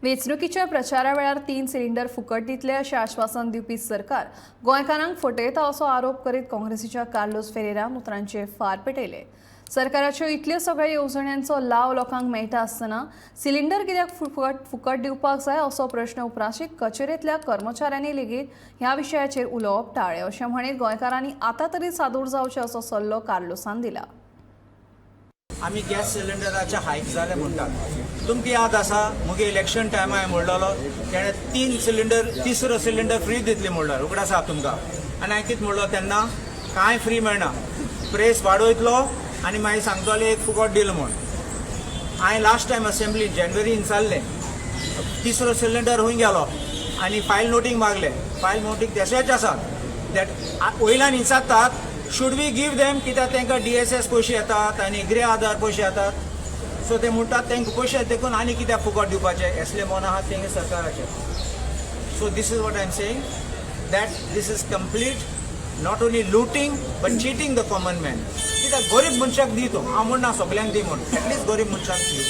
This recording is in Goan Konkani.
वेंचणुकीच्या प्रचारा वेळार 3 सिलिंडर फुकट दितले अशें आश्वासन दिवपी सरकार गोंयकारांक फटयता असो आरोप करीत काँग्रेसीच्या कार्लोस फेरेरान उतरांचे फार पेटयले. सरकाराच्यो इतल्यो सगळ्या येवजण्यांचो लाव लोकांक मेळटा आसतना सिलिंडर कित्याक फुकट फुकट दिवपाक जाय असो प्रश्न उप्राशीत कचेरेंतल्या कर्मचाऱ्यांनी लेगीत ह्या विशयाचेर उलोवप टाळ्ळें अशें म्हणीत गोंयकारांनी आतां तरी सादूर जावचें असो सल्लो कार्लोसान दिला. आमी गॅस सिलिंडराचे हायक जाले म्हणटात. तुमकां याद आसा, मुगे इलेक्शन टायमार हांवें म्हणलेलो, तेणें तीन सिलिंडर, तिसरो सिलिंडर फ्री दितली म्हणलो. उगडास आसा तुमकां? आनी हांवें कितें म्हणलो तेन्ना? कांय फ्री मेळना, प्रेस वाडयतलो आनी मागीर सांगतले एक फुकट दिलो म्हूण. हांवें लास्ट टायम असेंब्ली जानेवारीन विचारलें, तिसरो सिलिंडर खंय गेलो? आनी फायल नोटींग मागलें. फायल नोटींग तशेंच आसा. That वयल्यान विचारतात, should we give them? कित्याक तांकां डीएसएस पयशे येतात आनी गृह आधार पयशे येतात. सो ते म्हणटात, तांकां पयशे देखून आनी कित्याक फुकट दिवपाचे? असले मन आहात तेंगे सरकाराचे. So this is what I am saying, that this is complete not only looting but cheating the common man. कित्याक गरीब मनशाक दी तूं. हांव म्हणना सगल्यांक दी म्हूण, एटलिस्ट गरीब मनशाक दी.